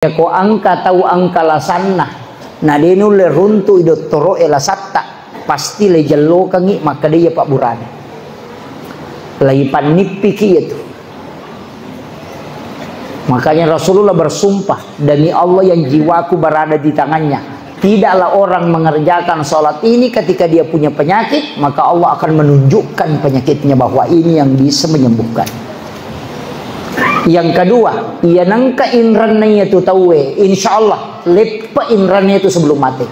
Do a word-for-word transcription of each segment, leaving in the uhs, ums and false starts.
Yako engka tau engka lasanna, na de nulle runtu'i dottoro'e lasatta, pasti le jellokengngi makkeda iya pabburane. Laipannippiki iyatu. Makanya Rasulullah bersumpah, "Demi Allah yang jiwaku berada di tangannya, tidaklah orang mengerjakan sholat ini ketika dia punya penyakit, maka Allah akan menunjukkan penyakitnya bahwa ini yang bisa menyembuhkan." Yang kedua, iya nengka inranna iyatu tauwe, insya Allah leppe inranna iyatu sebelum mate.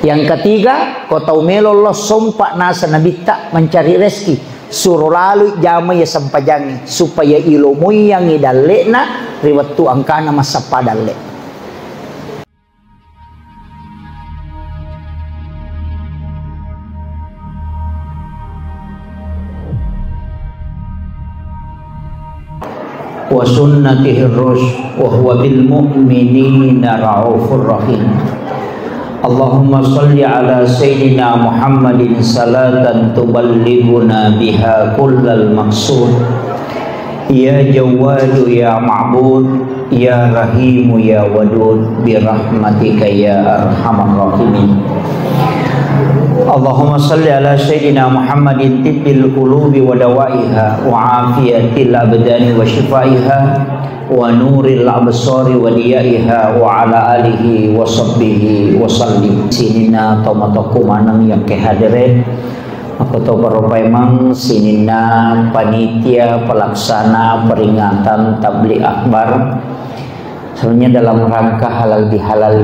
Yang ketiga, ko tau melo lo sompa nasa nabitta mencari rezeki, suro lalui jama iya sempajangnge supaya ilomoiyangngi dalle'na ri wettu engkana massappa dalle. وسنته الرشد وهو بالمؤمنين رءوف رحيم. اللهم صل على سيدنا محمد صلاة تبلغنا بها كل المقصود. يا جواد يا معبود، يا رحيم يا ودود، برحمتك يا أرحم الراحمين. اللهم صل على سيدنا محمد طب القلوب ودوائها، وعافية الأبدان وشفائها، ونور الأبصار وضيائها، وعلى آله وصحبه وسلم. Sininna tau matokku maneng yang kehadere, aku tau baropaimang sininna panitia pelaksana peringatan tabligh akbar. Sebenarnya dalam rangka halal bihalal.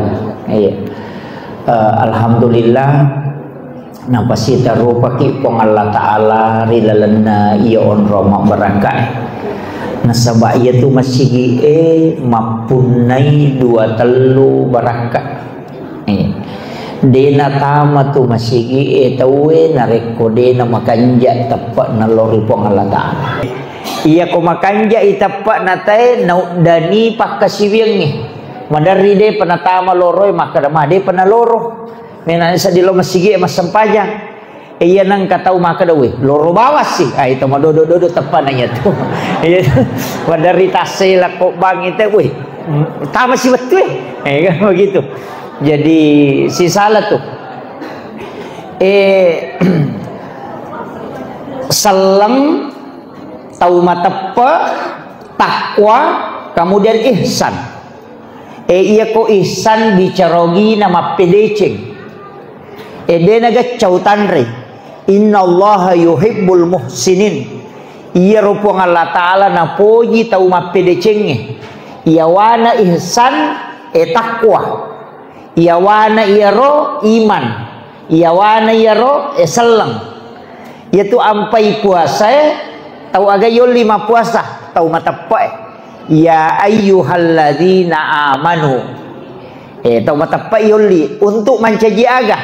Iya. Eh, alhamdulillah, napasitarupaki Puang Allah Ta'ala ri lalenna iya onrong mabbarakka. Nasaba iyatu masigi'e mappunnai dua tellu barakka. Eh, de natama tu masigi'e tauwe narekko de namakanja teppe'na lao ri Puang Allah Ta'ala. Iyako makanjai teppe'na tae nauddani pakkasiwiangnge. Maderri depa natama loroe, makkeda ma depa naloro. Mena seddi lo masigi'e massempajang. E, iya nengka tau makkeda, "We, loro bawassi." Ah, itu madodo-dodo teppe'na iyatu. Iya. Maderri tassela ko bang itu, "We, tamasi wettue." Eh, kan begitu. Jadi, sisala tu. Eh, selleng, tau mateppe, takwa, kemudian ihsan. Eh, iyako ihsan bicara ogina mappedeceng. Eh, de nagacca utanre. Innallaha yuhibbul muhsinin. Iyaro Puang Allah Ta'ala napoji tau mappedecengnge. Iyawana ihsan, eh, takwa. Iyawana iyaro iman. Iyawana iyaro, eh, selleng. Iyatu ampai puasae, tau aga yolli mappuasa, tau mateppe'e. Ya ayyuhalladzina amanu. Eh, tau mateppe'e yolli untuk mancaji aga?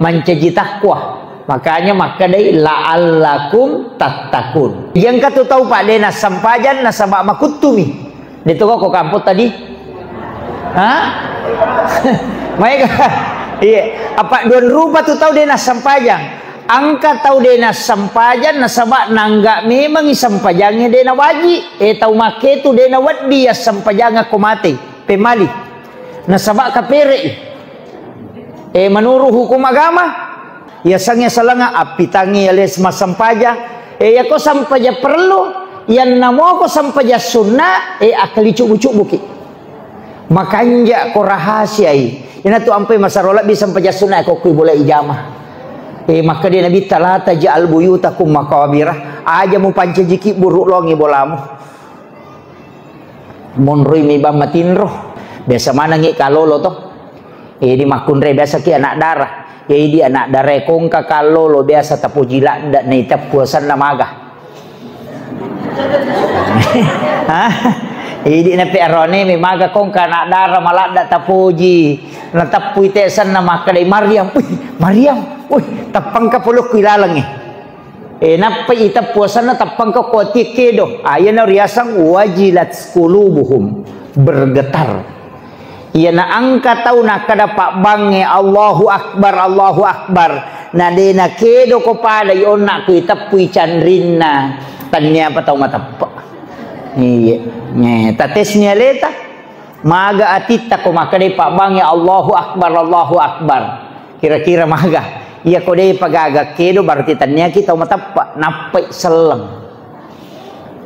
Mancaji takwa. Makanya makkedai la'allakum tattaqun. Jangka tu tau pa de nassempajang nasaba makuttumi. De tu ko kampung tadi? Ha? Maega? Iya. Apa duan rupa tu tau de nassempajang. Engka tau de nassempajang nasaba nangga memangi sempajangnge de nawaji. Eh, tau makketu de naweddi assempajang ko mate. Pemali. Nasaba kapere'i. Eh, menurut hukum agama, yasengnge sellenga appitangngi yale massempajang. Eh, yako sempajang perlu, yanna moko sempajang sunna, eh, akkali cubbu-cubbuki. Makanja ko rahasiai. Inatu ampai masaro lebbi sempajang sunna ko kui bola ijama. Eh, makkeda Nabitta, "La taj'al buyutakum maqabira." Aja mupancajiki buruk longi bolamu. Monroi mi bang matinro. Biasa manengngi kalolo to. Idi makkunrai biasaki anak dara. Ya idi anak dara kongka kalolo biasa tapoji ladda naiteppu asenna maga. Hah? Idi nape arone mi maga kongka anak dara maladda tapoji. Nateppui te asenna makkedai Maryam. Wih, Maryam. Wih, teppengka polokku ilalengnge. E, nappai iteppu asenna teppengka ko atie kedo. Ah, iyana riaseng wajilat qulubuhum, bergetar. Iyana engka tau nakkeda pabbangnge, "Allahu Akbar, Allahu Akbar." Na de nakedo ko pada i onna ko iteppui canrinna, tanniapa tau mateppe. Iya. Nih, tatesni aleta. Maga atitta ko makkedai pabbangnge, "Allahu Akbar, Allahu Akbar." Kira-kira maga. Iya ko dé pagaga kedo, berarti tanniaki tau mateppa, nappai selleng.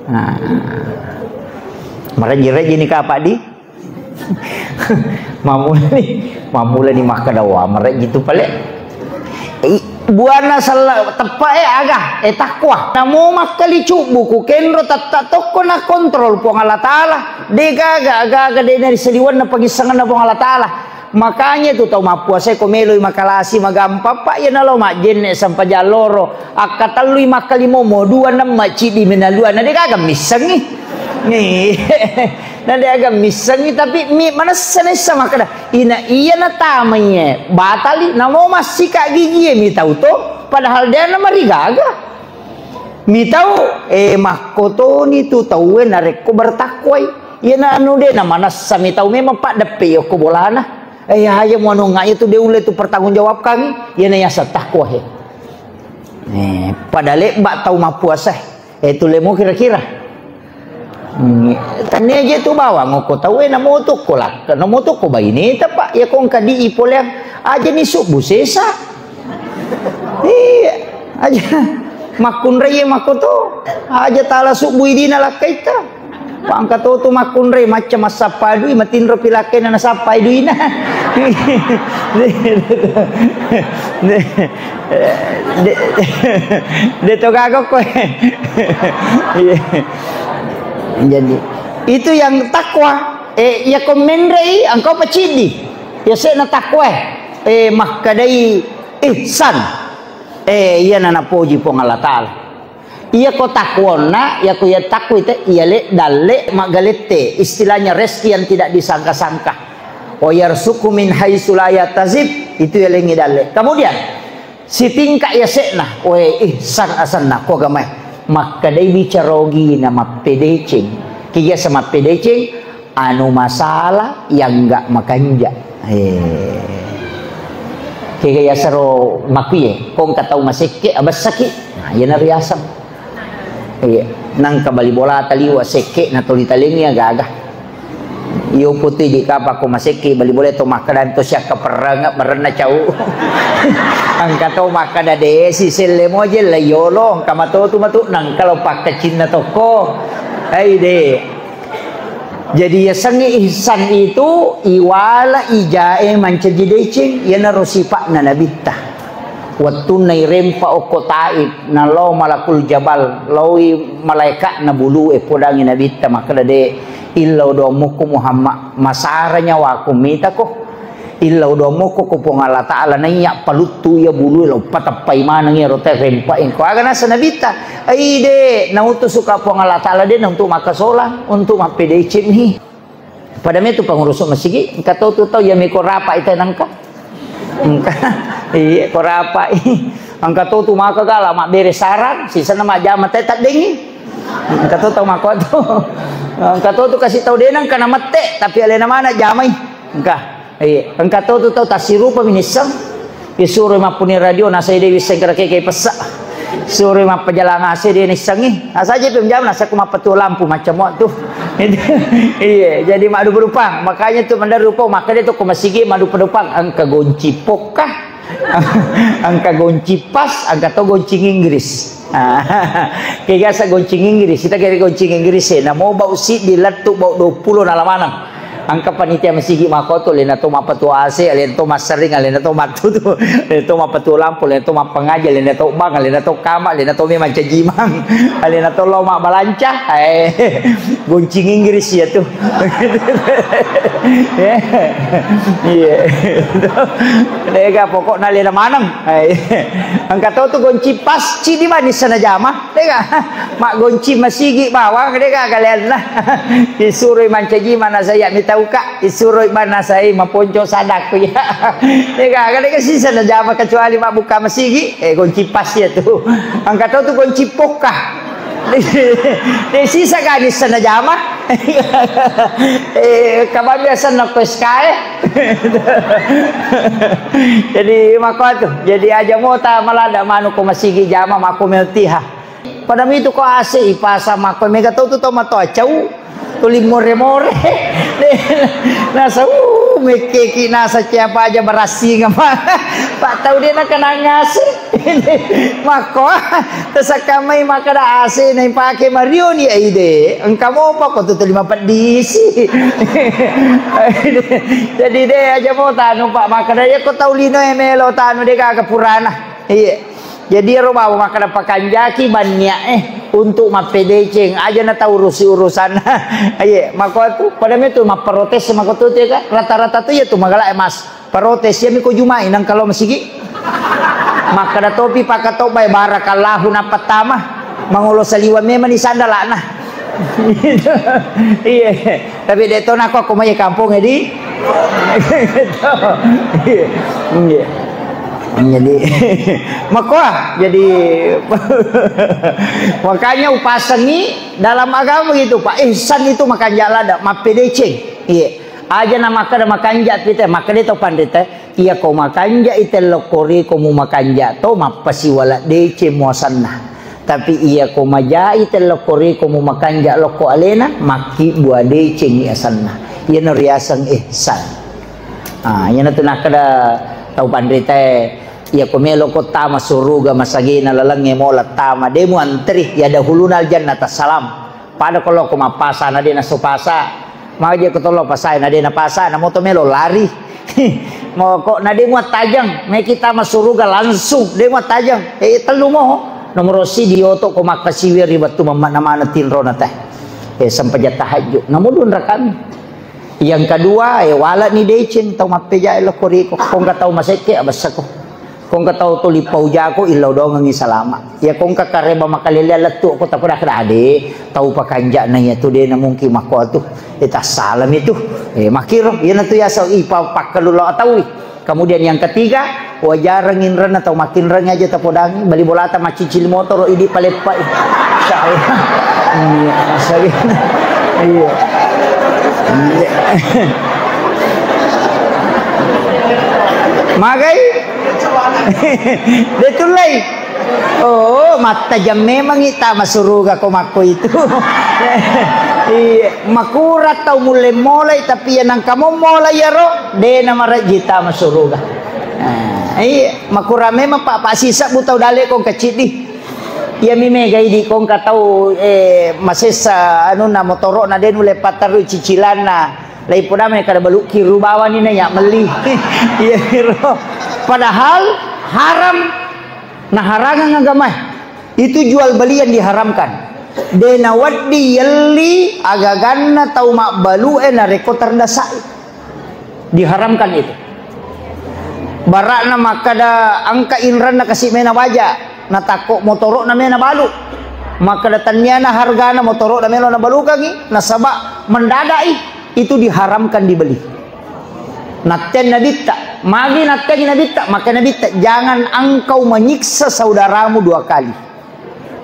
Nah. Marejji-rejji ni kapa di? Mamulani, mamulani makkeda, "Wah, marejji tu pale." I, buana sella teppa e aga, e takwa. Namo makkali cubbu ku kenro tatta tokko na kontrol Puang Allah Taala. De gaga, aga-aga de na ri saliwenna pangissengenna Puang Allah Taala. Makanya tu tau mappuasa ko meloi makalasi magampang, Pak, iya nalo majjenne sampajang loro. Akkatellui makkalimomo, dua nemma ciddi menalua, na de gaga missengi. Nih. Na de gaga missengi, tapi mi manessa nessa makkeda, "Ina iya natamai e, batali, namo massika gigi e mitau to, padahal de na marigaga." Mitau, eh, makkotoni tu tauwe narekko bertakwai. Iya na anu de na manessa mitau memang paddeppe yokko bolana. Eh, aja muanunga itu de ulle tu pertanggungjawabkan, iya na yaseng takwa he. Eh, pada lebba tau mappuasa. Eh, tu lemo kira-kira. Hmm, tania je tu bawang ko tau, eh, namo tu ko lak-, namo tu ko baineta, Pak. Ya ko engka di ipoleang aja ni subuh sesa. Iya, aja makkunrai makko tu. Aja tala subuh idina lakkaita. Pangka to tu makkunrai macca massappa dui, matinro pi lakkaina nasappai duina. De, de, de, de to gaga ko. Iya. Jadi, itu yang takwa. Eh, ya ko menrei, engkau pacidi. Ya sena takwa. Eh, makkedai ihsan. Eh, iya na napoji Puang Allah Taala. Iya ko takwonna, iya ko iya takwite, iya le dalle maggalette, istilahnya rezeki yang tidak disangka-sangka. Wa yarzuqhu min haitsu la yahtasib, itu iya lengi dalle. Kemudian, sitingka yase'na, we ihsan asenna, ko agamae. Makkedai bicara ogina mappedeceng. Kiga sa mappedeceng, anu masalah yang nggak makanja. Eh. Kega yasaro makuye, ko engka tau masekke, abessaki. Nah, iyana riaseng. Iya, nangka bali bola taliwa sekke na toli talengi agaga. Iyo putui di kapa ko masekke bali bola to makkeda to siakka perreng, merenna cau. Engka to makkeda de si selle moje la yolo, engka matotu matu nangka lo pakkacinna tokko. Ai de. Jadi, yasengnge ihsan itu iwala ijae mancaji deceng, iyanaro sipa'na Nabitta. Wettunna irempa okko Taif, nalao Malakul Jabal, laoi malaeka'na bulu e podangi Nabitta, makkeda, "De, illau doammukku Muhammad, masara nyawaku mitako." Illa udoammoko ko Puang Allah Ta'ala, naiya paluttu iya bulu e, lo pateppai maneng iyaro tau rempa engko. Aga nasa Nabitta, "Ai de, nautusuka Puang Allah Ta'ala de na untuk makkasolang, untuk mappedeceng ni." Pada metu pangurus masigi, engka to tu tau iya meko rapa ita nangka. Engka, iya ko rapa i. Engka to tu maka gala mabbere sarang, sisana majjama te taddengi. Engka to tau mako tu. Engka to tu kasi tau de nangka namette, tapi alena mana jamai. Engka. Iya, engka to tu tau tassirupa minisseng. Isuroi mappuni radio, nasai de wisseng kara keke pessa. Suroi mappajalang A C de nissengi. Nasaja pe menjawab, nasa ku mappatuo lampu macam waktu. Iya, jadi maddupa-dupang. Makanya tu mendarupa, maka de tu ko masigi maddupa-dupang. Engka gonci pokka. Engka gonci pas, engka to goncing Inggris. Kegasa goncing Inggris, kita kira goncing Inggris e. Namo bau siddi lettu bau dua puluh nala maneng. Engka panitia masigi makoto, lena to mappatuo A C, lena to massering, lena to mattutu, lena to mappatuo lampu, lena to mappangaji, lena to bang, lena to kama, lena to memang cajimang, lena to lo mabbalanca. Eh, goncing Inggris ya tu. Iya. Dega pokokna lena maneng. Hai. Engka to tu gonci pas, cidi manis sana jama. Dega. Mak gonci masigi bawang, dega kalian lah. Isuroi mancaji mana saya mitauka. Isuroi mana saya maponco sadaku ya. Dega, dega sisa na jama kecuali mak buka masigi. Eh, gonci pas ya tu. Engka to tu gonci pokka. De sisa gani sana jama. Eh, kabang biasa na ko S K E. Jadi mako tu. Jadi aja mota malada manu ko masigi jama mako meutiha. Pada mitu ko A C ipasang makko, mega tau tu tau matoa cau, tuli more-more. Nasa, uh, mekkeki nasa siapa aja barassing apa. Pak tau de nakenang A C. Makko, tesekkamai makkeda A C na ipake marioni, ide. Engka mopa ko tu tuli mapeddisi. Jadi de aja mo tanu, Pak, makkeda ya ko tau lino e melo tanu de gaga purana. Iya. Jadi ero bawang makkeda pakanjaki banniae untuk mappedeceng, aja na tau urusi urusanna. Iye, mako tu pada metu mapprotes mako tu, ya kan? Rata-rata tu ya tu magala e, Mas. Protes ya miko jumai nang kalau masigi. Makkeda topi pakatobba e, barakallahu nappattama. Mangolo saliweng memang ni sandalana. Iya. Tapi de to nako ko mai kampung edi. Iya. Jadi makoa jadi makanya upasengi dalam agama gitu, Pak. Ihsan itu makanja lada, mappedeceng. Iya. Aja na makkeda makanja pite, makkeda to pandita. Iya ko makanja i tello kori ko mu makanja to mappasiwala deceng muasanna. Tapi iya ko majai tello kori ko mu makanja lokko alena, makkibua decengi asanna. Iyana riaseng ihsan. Ah, iyana tu nakkeda tau panritae, iya ko melo ko tama suruga masagena lalengnge mola tama, de mu antri, ya dahuluna aljannata salam. Pada ko loko mappasa na de naso pasa. Maje ko tollo pasae na de napasa, na moto melo lari. Moko na de muattajang, me kita masuruga langsung de muattajang. Eh, tellu mo. Nomoro sidi oto ko makkasiwi ri wettu mamma na mana tinro na teh. Eh, sempajang tahajud. Namo dua rakami. Yang kedua, eh, wala ni deceng tau mappejae lo koriko. Kongka tau masekke abessako. Kongka tau tuli paujako illau dongengi salama. Iya kongka kareba makalelea lettu ko tapoda kada ade tau pakanjana iya tu de na mungkin makko tu. Eh, tassalami tu. Eh, makiro iya na tu yasa ipa pakkalulo ataui. Kemudian yang ketiga, wajareng inrenna tau makinreng aja tapodangi, bali bolata macicil motoro idi paleppai. Insyaallah. Iya, masalah. Iya. Iya. Magai? De tullai. Oh, mattajang memang ita masuruga ko makko itu. Iya, makura tau mulle molai, tapi ya nangka mo molai yaro, de na marajji ta masuruga. Ah, iya, makura memang pak, pak sisa bu tau dale ko kecil di. Iya mi mega idi ko engka tau, eh, masessa anu na motoro na de nulle pattaru cicilanna. Lai podame kada baluki rubawani na ya melli. Iya ro. Padahal haram. Naharangang agamae. Itu jual beli yang diharamkan. De nawedding yelli agaganna tau mabbalu'e narekko terdasai. Diharamkan itu. Bara'na makkada engka inranna kasi mena baja, natakko motoro'na mena balu. Makkada tenniana hargana motoro'na melo nabalukangi, nasaba mendadai itu diharamkan dibeli. Natteng Nabitta, magi nattengi Nabitta, maka Nabitta, "Jangan engkau menyiksa saudaramu dua kali."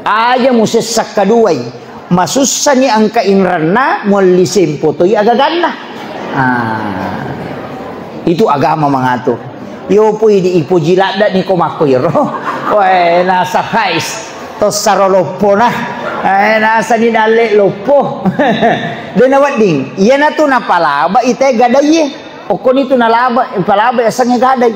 Aja musessa kaduai, masussani engka inranna, mualli sempo toi agaganna. Ah, itu agama mengatur. Yo pui di ipoji ladda ni ko makko iro. Wae nasa hais. Tossaro loppona. Eh, nasani dalle loppo. De nawedding. Iyanatu napalaba ite gadaiye. Okkoni tu nalaba, palaba yasengnge gadai.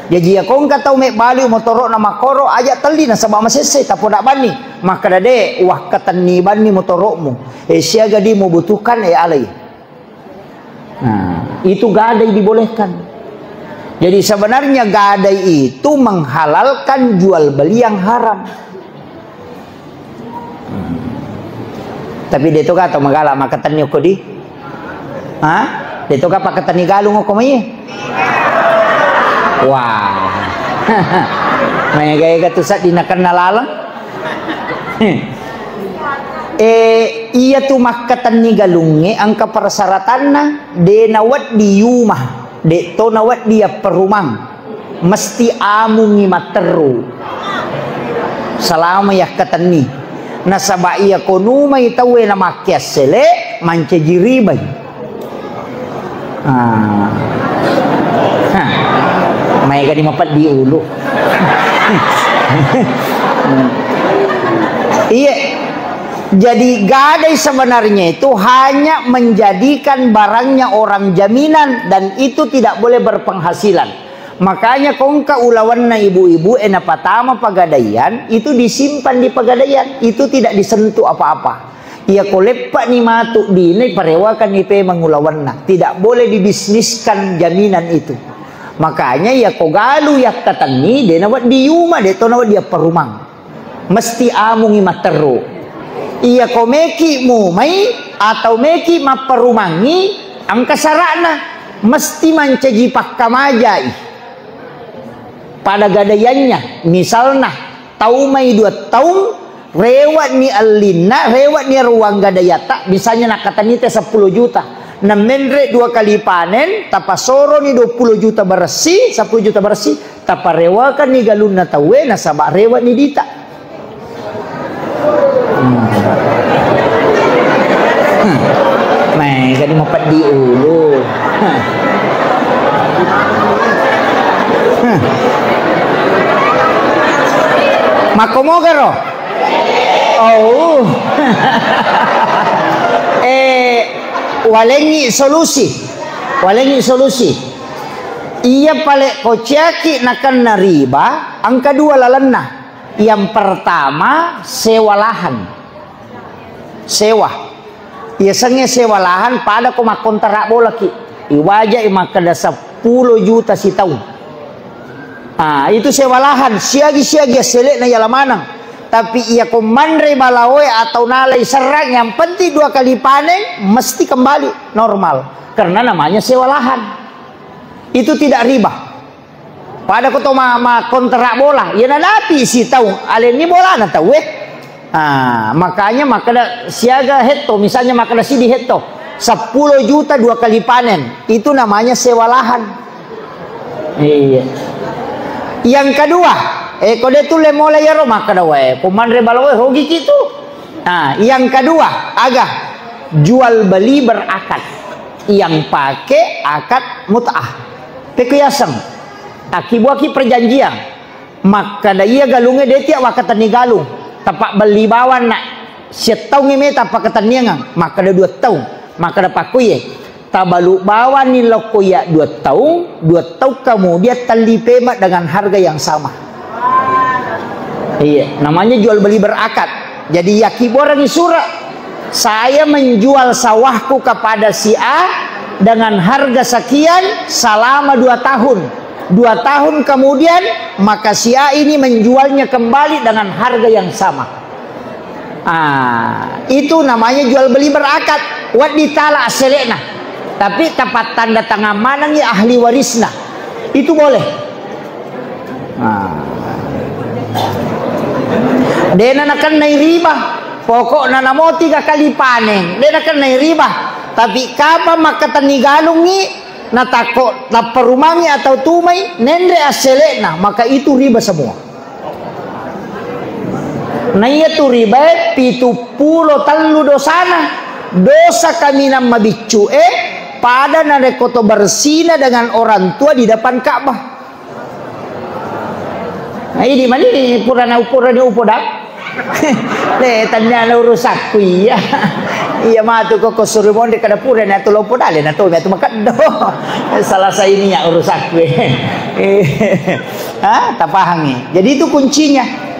Jaji iya kongka tau mebbalu motoro'na makkoro, aja telli nasaba masesse tapoda banni. Makkada de, wakkatenni banni motoro'mu. Eh, siaga di membutuhkan, eh, alai. Nah, itu gadai dibolehkan. Jadi sebenarnya gadai itu menghalalkan jual beli yang haram. Tapi de to gato magala makkatenni okko di? Ha? De to ga pakkatenni galung okko mai? Wah. Maega-ega tu saddi nakenna laleng. Eh, iya tu makkatenni galungnge engka persyaratanna, de nawedding yuma, de to nawedding yapperumang. Mesti amungngi matteru. Salama yakkatenni. Nasaba iya ko numai tauwe namakkeassele, mancaji ribai. Ah. Hah. Maega di mapeddi ulu. Iya. Jadi gadai sebenarnya itu hanya menjadikan barangnya orang jaminan dan itu tidak boleh berpenghasilan. Makanya kongka ulawanna ibu-ibu e napatama pagadaian itu disimpan di pagadaian, itu tidak disentuh apa-apa. Iya ko leppa'ni matu dine parewakanni pemeng ulawanna, tidak boleh dibisniskan jaminan itu. Makanya iya ko galu yakkatenni de nawedding yuma, de to nawedding apparumang. Mesti amungi matteru. Iya ko meki mumai atau meki mapparumangi, engka sara'na, mesti mancaji pakkamajai pada gadaiannya. Misalna, tau mai dua taung, rewani allinna, rewani ruang gadaiata, misalnya nakkatenni te seppulo juta. Namenre dua kali panen, tapasoroni dua puluh juta bersih, seppulo juta bersih, taparewakanni galunna tauwe nasaba rewani dita. Hmm. Hmm. Mai, jadi mapeddi ulu. Hmm. Hmm. Makkomogaro? Oh. Eh, walengngi solusi. Walengngi solusi. Iya pale kociaki nakenna riba, engka dua lalenna. Yang pertama, sewa lahan. Sewa. Yasengnge sewa lahan, pada ko makkontrak bolaki. Iwajai makkeda seppulo juta sitaung. Ah, itu sewa lahan, siagi-siagi assele'na yala maneng. Tapi iya ko manre balaoe atau nalai serrang, yang penting dua kali panen, mesti kembali normal. Karena namanya sewa lahan. Itu tidak riba. Pada ko to ma, ma kontrak bola, iya nadapi sitaung, alenni bolana tauwe. Ah, makanya makkeda siaga hetto, misalnya makkeda sidi hetto, seppulo juta dua kali panen, itu namanya sewa lahan. Iya. Yang kedua, eh, ko de tulle mola iyaro makkeda wae, ko manre balaoe rogi ki tu. Nah, yang kedua, aga jual beli berakad. Yang pakai akad mut'ah. Pekku yaseng. Akkibuaki perjanjian. Makkeda iya galungnge de tiak wakkatenni galung. Tepak belli bawang nak. Siettaungngi meta pakkatenniangang. Makkeda dua taung. Makkeda pakkuye. Tabalu bawanni lokko iya dua taung, dua taung kemudian telli pemak dengan harga yang sama. Iya, namanya jual beli berakad. Jadi yakkibuarengngi surat, saya menjual sawahku kepada si A dengan harga sekian selama dua tahun. Dua tahun kemudian, maka si A ini menjualnya kembali dengan harga yang sama. Ah, itu namanya jual beli berakad. Wedding tala asselekna. Tapi tapattanda tangan manengngi ahli warisna. Itu boleh. Ah. Dena nakennai riba. Pokokna namo tiga kali panen. Dena nakennai riba. Tapi kapang makkatenni galungngi, natakko napparumangngi atau tumai, nenre asselekna, maka itu riba semua. Naiyatu ribae pitu pulo tellu dosana. Dosa kaminang mabiccu'e pada narekko to bersina dengan orang tua di depan Ka'bah. Nah, idi mani purana, purani upodang. Le, tania na urusakku iya. Iya matu ko, ko suri monde kada pura na tu lompo dale na tu, na tu makeddo. Salah saini ya urusakku. Eh. Ha, tapahangi. Jadi itu kuncinya.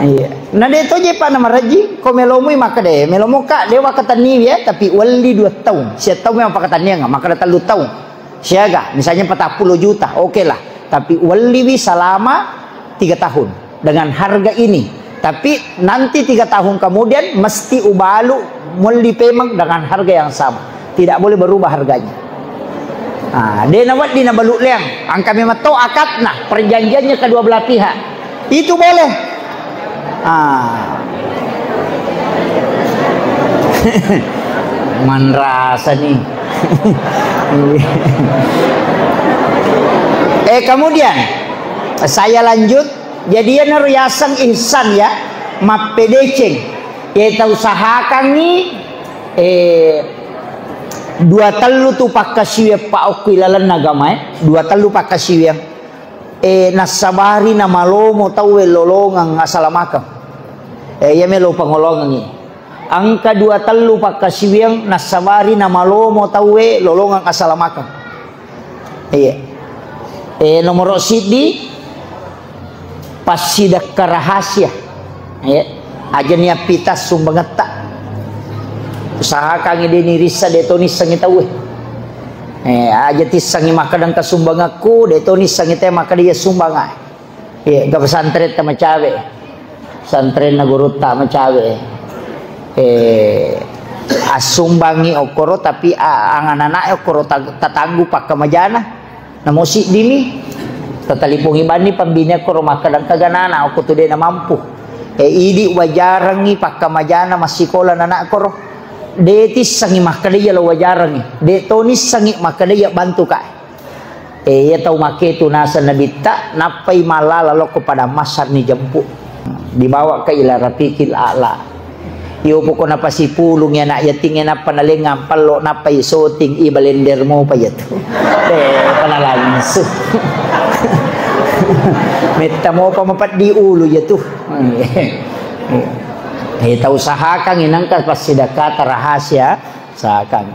Iya. Na de to je pa na maraji, ko melomui makkeda, melomo ka de wakkatenni ya, tapi welli dua taung. Sia taung memang pakkatenniang, makkeda tellu taung. Siaga, misalnya patappulo juta, oke lah. Tapi welliwi selama tiga tahun dengan harga ini. Tapi nanti tiga tahun kemudian mesti ubalu melli pemeng dengan harga yang sama. Tidak boleh berubah harganya. Ah, de nawedding nabalu leang. Angka memang to akadna, perjanjiannya kedua belah pihak. Itu boleh. Ah. Manrasa nih. Eh, kemudian saya lanjut. Jadi, iyanaro yaseng ihsan ya, mappedeceng. Ya, tausahakangngi, eh, dua tellu tu pakkasiwiang pa okko ilalenna agamae, dua tellu pakkasiwiang. Eh, nassabari namalomo tauwe lolongeng asalamakeng. Eh, iya melo pangolongengngi. Engka dua tellu pakkasiwiang nassabari namalomo tauwe lolongeng asalamakeng. Iya. Eh, nomoro siddi, passidekka rahasia. Iya. Aja niappita sumbangetta. Usahakangngi de' nirissa, de' to nissengngi tauwe. Eh, aja tissengngi makkeda engka sumbangekku, de' to nissengngi te makkeda iya sumbanga. Iya, engka pesantren tamacawe. Pesantrenna gurutta macawe. Eh, assumbangngi okkoro, tapi a-, anganana'e okkoro ta-, tatanggu pakkamajana. Namo siddimi. Tatalipongi banni pambine okkoro makkeda engka ganana okko tu de' namampu. Eh, idi wajarengngi pakkamajana massikola nanakkoro. De' tissengngi makkeda iya lo wajarengngi. De' to nissengngi makkeda iya bantuka. Eh, iya tau makketu naseng Nabitta, nappai mallala lokko padang Mahsyar nijempu. Dibawa ke ila rafiqil a'la. Iyo poko napasipulung anak yating, nappa nalengang pello, nappai soting, i balender mopa iyatu. Eh, pana langsung. Metta mopa mapeddi ulu iyatu. Eh, tau usahakan inangka passidakkata rahasia, usahakan.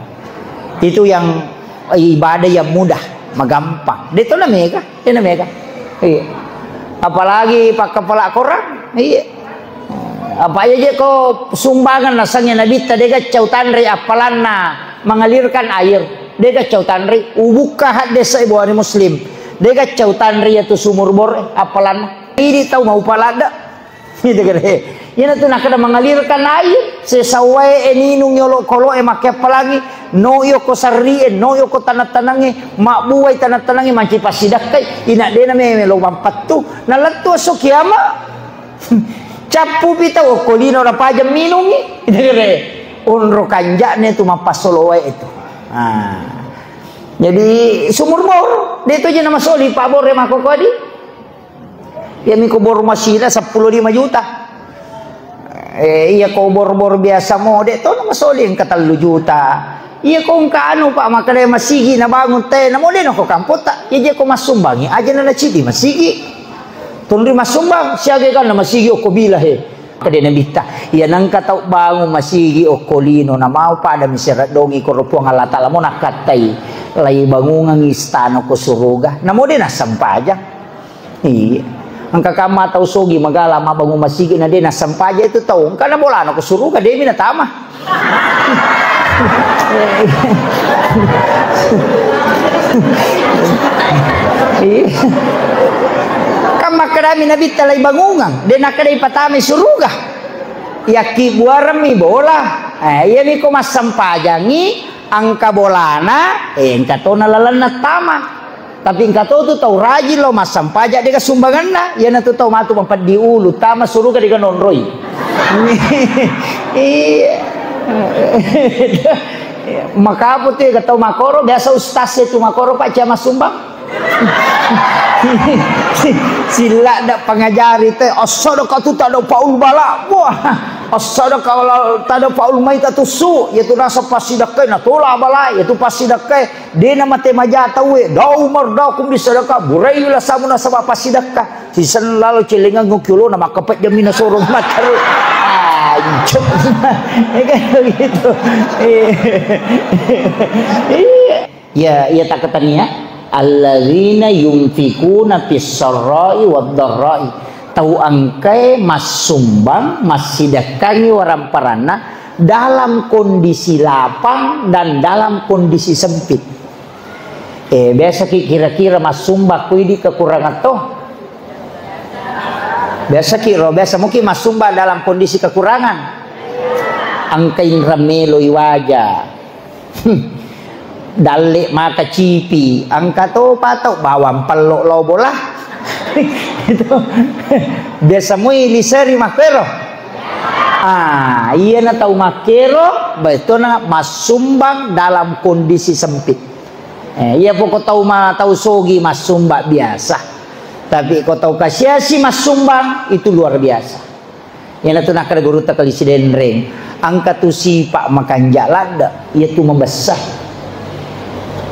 Itu yang ibadah yang mudah, magampang. De' to na mega, de' na mega. Iya. Apalagi pakkapala korang, iya. Apa aja je ko sumbangan nasengnge Nabitta, de' gaccau tanre appalanna mengalirkan air. De' gaccau tanre, ubukka hadis Sahih Bukhari Muslim. De' gaccau tanre iyatu sumur bor appalanna. Idi tau mau palada. Gitu kan, eh. Iyanatu nakkeda mengalirkan air, sesawwae ninung yolo koloe makke appalangi, no yoko sarrie, no yoko tanang-tanangnge, mabbuai tanang-tanangnge manci passidakkai, ina de' na meme lo mampattu, nalettu esso kiama. Cappupi tau okko lino napajang minungi. Gitu kan, eh. Onro kanja'ne tu mappassolo wae itu. Nah. Jadi sumur bor, de' to je namasoli pabore makkokodi. Iyami ko bor masina seppulo lima juta. Eh, iya ko bor-bor biasa mo, de' to namasoli engka tellu juta. Iya ko engka anu, Pak, makkeda masigi nabangun te, namo de' nako kampotta. Iya je ko massumbangi, aja na nacidi masigi. Tunri massumbang, siaga kan masigi okko bila he. Kede Nabitta, iya nengka tau bangun masigi okko lino, namau pada misereddongi koro Puang Allah Taala mo nakkattai, lai bangungang istana ko suruga, namo de' nassempajang. Iya. Engka kamma tau sogi magala mabbangung masigi na de' nassempajang itu tau. Engka na bolana ko suruga, de' mi natama. Iya. Kan makkedami Nabitta lai bangungang, de' nakkedai patamai suruga. Yakkibuaremmi bola. Eh, iyami ko massempajangi, engka bolana, eh, engka tona lalenna tama. Tapi engka to tu tau rajin lo massempajang de' gaga sumbanganna, iyanatu tau matu mapeddi ulu, tama suruga de' gaga nonroi. Iya. Makapo tu ya tau makoro, biasa ustaz itu makoro, Pak, cia massumbang. Silla da pangajari te, assadaka tu tado paul bala. Wah, assadaka tado paul maitatu su, yaitu nasa passidakkai, natola bala, yaitu passidakkai. De' namate maja tauwe, dau mardakum bisadaka, burai lasamu nasaba passidakka. Sisenna lalo celengang kiolona makkapejjammi nasoro matteru. Anjok. Ya kan begitu. Iya. Iya. Ya, iya takatania. Alladzina yunfikuna fis sarra'i wad dharra'i. Tau engkae massumbang, massidakkangi waramparanna dalam kondisi lapang dan dalam kondisi sempit. Eh, biasaki kira-kira massumbang ko idi kekurangan to? Biasaki ro, biasa muki massumbang dalam kondisi kekurangan. Engka inrang meloi waja. Hmm. Dalle maka cipi, engka to patau bawang pello lao bola. Itu. Biasa mui liseri makkero. Ah, iyana tau makkero, betona massumbang dalam kondisi sempit. Eh, iya poko tau ma-, tau sogi massumbang biasa. Tapi ko tau kasiasi massumbang, itu luar biasa. Iyanatu nakkeda gurutta Kali Sidenreng, engka tu sipa makanja ladde, iya tu mabessa.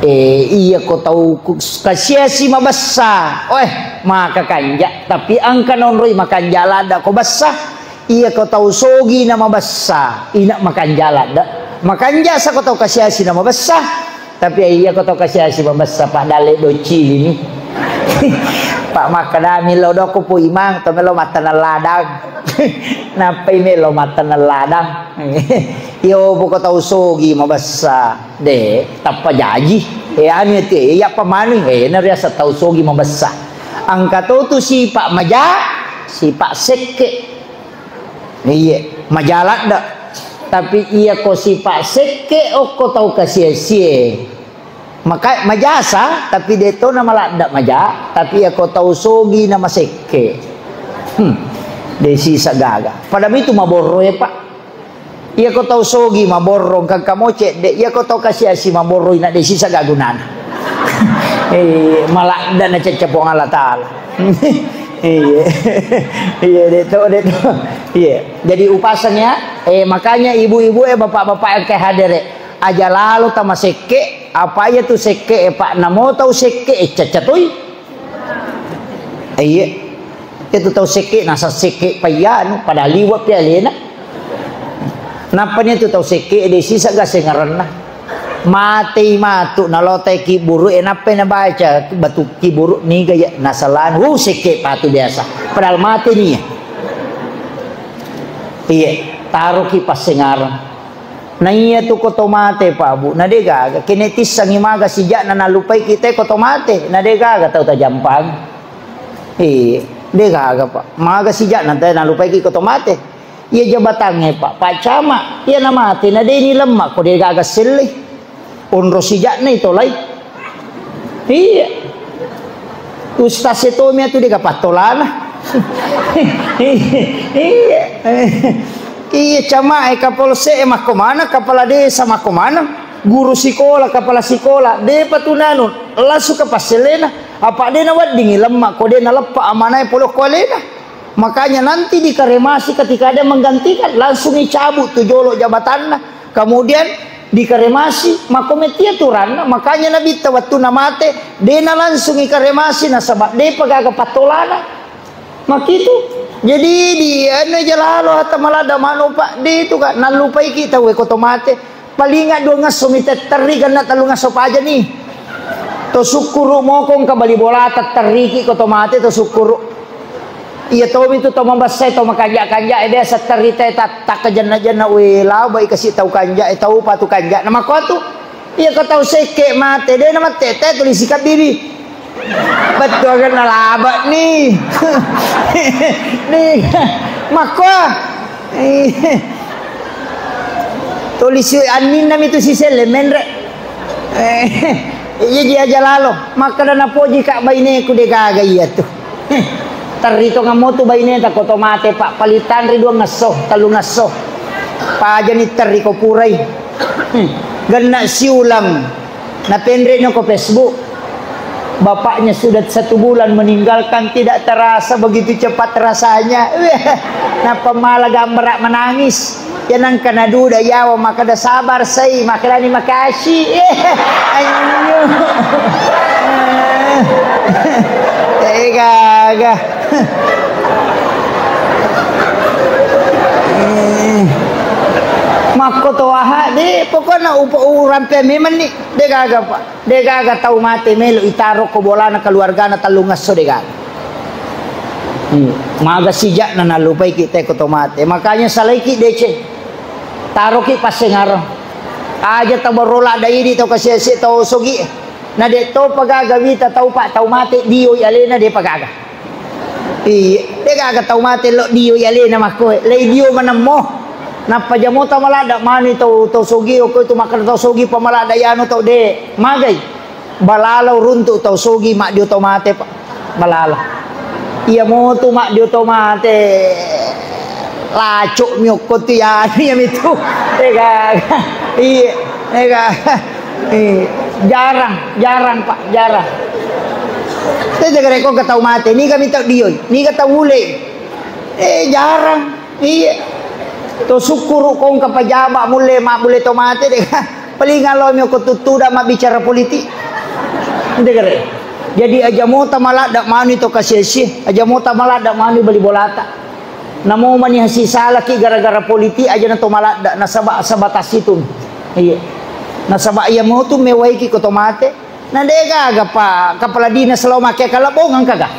Eh, iya ko tau ku-, kasiasi mabessa, oe, maka kanja, tapi engka nonroi makanja ladde ko bessa, Iya ko tau sogi na mabessa, ina makanja ladde. Makanja sa ko tau kasiasi na mabessa, tapi iya ko tau kasiasi mabessa, Pak, dalle doccili ni. Pak, makkedami lo doko pu imang, to melo mattaneng ladang. Nappai melo mattaneng ladang. Iyo, buko tau sogi mabessa, de, tappa jaji. Eh, anu itu, eh, iya pamanu, eh, na riasa tau sogi mabessa. Angka to tu sipa maja, sipa sekke. Iye, maja ladde. Tapi iya ko sipa sekke okko tau kasie-sie. Maka majasa, tapi de to na maladde maja, tapi iya ko tau sogi na masekke. Hmm. De sisa gaga. Pada mitu maborro e, Pak. Iya ko tau sogi maborro, engka mo cedde, iya ko tau kasiasi maborro, ina de sisa gaga gunana. Eh, maladde na cecce Puang Allah Taala. Iya. Iya, de to, de to. Iya. Jadi upaseng ya. Eh, makanya ibu-ibu e, bapak-bapak yang ke hadere, aja lalo tama sekke, apa iya tu sekke e, Pak, namo tau sekke e, cacca toi. Iya. Itu tau sekke, nasa sekke payanu, pada liwa pi alena. Nappa ni tu tau sekke, de sisa ga sengarenna. Matei matu, nalotai kiburu, e, nappai nabaca batu kiburu, niga ya, nasalan, hu, sekke patu biasa. Padahal mate ni ya. Iya, taroki passengareng. Na iya tu ko to mate, Pak, Bu, na de gaga. Kene tissangi maga sijakna nallupai kita ko to mate, na de gaga tau tajampang. Iya, de gaga, Pak. Maga sijakna te nallupai ki ko to mate. Iya jabatangnge, Pak. Pak Camat, iya na mate, na de ni lemma ko de gaga selle. Onro sijakna itolai. Iya. Ustaz e tomi atu de ga pattolana. Iya. Iya, camat e, kapolsek e makko maneng, kepala desa makko maneng, guru sikola, kepala sikola, depa tu nanu, langsung ke passelena. Apa de naweddingi lemma ko de naleppa amanae pole ko alena. Makanya nanti dikremasi ketika ada yang menggantikan, langsung dicabut tu jolo jabatanna. Kemudian dikremasi, makko metti aturanna, makanya Nabitta wettunna mate, de na langsung ikremasi nasaba de pa gaga pattolana. Makitu. Jadi di anu ja lalo hatta maladda manu, Pak, de tu ka nallupaiki tau e ko to mate. Palinga dua ngesso mi tetterri, genna tellu ngesso paja ni. To sukkuru moko engka bali bola tetterriki ko to mate to sukkuru. Iya tomi tu to mabessai, to makanja-kanja e, biasa terri te tat-, takkajenna-jenna, we, labai kasi tau kanja e, tau patu kanja. Na makko tu, iya ko tau sekke mate, de na mate te tulisi kabbiri. Bettu aga nalaba ni. Ni, makko. Tulisi anninna mi tu siselle menre. Eh, iya ji aja lalo. Makkeda napoji ka baineku de gaga iya tu. Terri tongammu tu baineta ko to mate, Pak, palitanri dua ngesso, tellu ngesso. Pajani terri ko purai. Genna siulang. Napenre no ko Facebook. Bapaknya sudah satu bulan meninggalkan, tidak terasa begitu cepat rasanya. Nappa mala gambara menangis. Ya nangka naduda yawa makkeda sabar sai, makkedani makasih. Anyo. Tega ga. Makko to aha de, pokokna upa-, urampe memang ni, de gaga, Pak. De gaga tau mate melo itaro ko bolana keluargana tellungesso, de gaga. Hmm. Maga sijakna nallupai kita ko to mate. Makanya salaiki deceng. Taroki passengareng. Aja tabarro ladda idi tau kasiasi tau sogi. Na de topa gaga wita tau, Pak, tau mate dioi alena, depa gaga. Iya, de gaga tau mate lo dioi alena makkoe. Lei dio manemmo. Nappa jamota maladda mani tau, tau sogi, okko itu makkeda tau sogi pa maladda yanu tau de. Magai. Balalo runtu tau sogi maddio tau mate, Pak. Balalo. Iya motu maddio tau mate. Lacok mi okko tu yanu ya mitu. De gaga. Iya, de gaga. Eh, jarang, jarang, Pak, jarang. Te jaga reko ke tau mate, niga mi tau dioi, niga tau ule. Eh, jarang. Iya. To sukkuru kongka pajaba mulle, ma mulle to mate de. Paling alo mi ko tuttuda mabbicara politik. De gare. Jadi aja mota maladda manu to kasiasi, aja mota maladda manu bali bolata. Namo mani hasisalaki gara-gara politik aja na to maladda, nasaba sabatas itu. Iya. Nasaba iya motu mewaiki ko to mate. Na de gaga pa kepala dinas lo make kalebbong engka ga?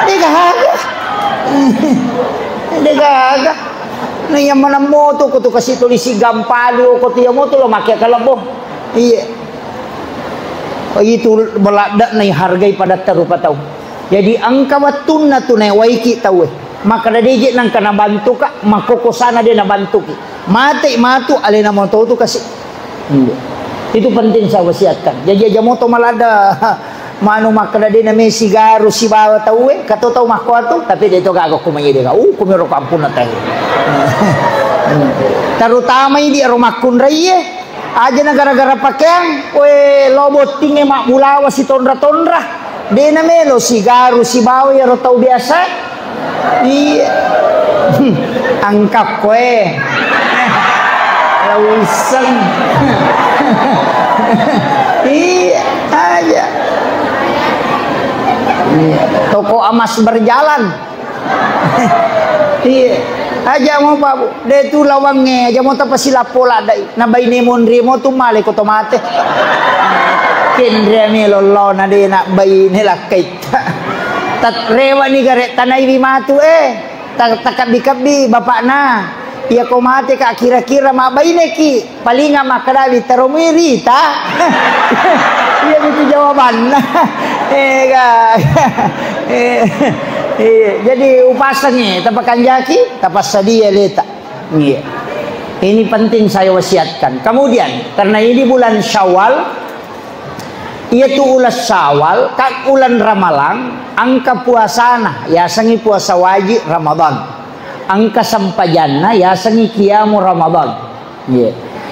De gaga. De gaga. Na iya maneng motu ko tu kasi tulisi gampalu ko tu iya motu lo make kalebbong. Iya. Itu maladda na hargai padatta rupa tau. Jadi engka wettunna tu naewaiki tauwe. Makkeda deje nangka nabantuka, makkokosana de nabantuki. Mate matu alena moto tu kasi. Iya. Itu penting saya wasiatkan. Jadi aja moto maladda manu makkeda de name sigaru sibawa tauwe, kato tau makkoa tu, tapi de to gaga ko manyede ga. Uh, kumiro kampung na tae. Terutama idi aro makkunraie. Aja na gara-gara pakeang, we, lo bottingnge mabbulawa sitonra-tonra. De na melo sigaru sibawa iyaro tau biasa. Iya. Angkakko e. Lauseng. Iya, aja. Iya. Toko emas berjalan. Iya. Aja mo, Pak, Bu. De tu lawangnge, aja mo tapasilappo laddai. Na baine monri mo tu male ko to mate. Kenre melo lo na de na baine lakkaitta. Tat rewa ni gare tanai wi matu, eh. Ta-, takabbi-kabbi bapakna. Iya ko mate ka kira-kira mabbaineki. Palinga makkeda, "Witteromi rita." Iya, itu jawabanna. Eh, ga. Eh, iya. Jadi, upasengi, tapakanjaki, tapassadia leta. Iya. Ini penting saya wasiatkan. Kemudian, karena ini bulan Syawal, iya tu ulas Syawal, ka ulan Ramalang, engka puasana, yasengi puasa wajib Ramadan. Engka sempajanna, yasengi qiyamu Ramadan. Iya.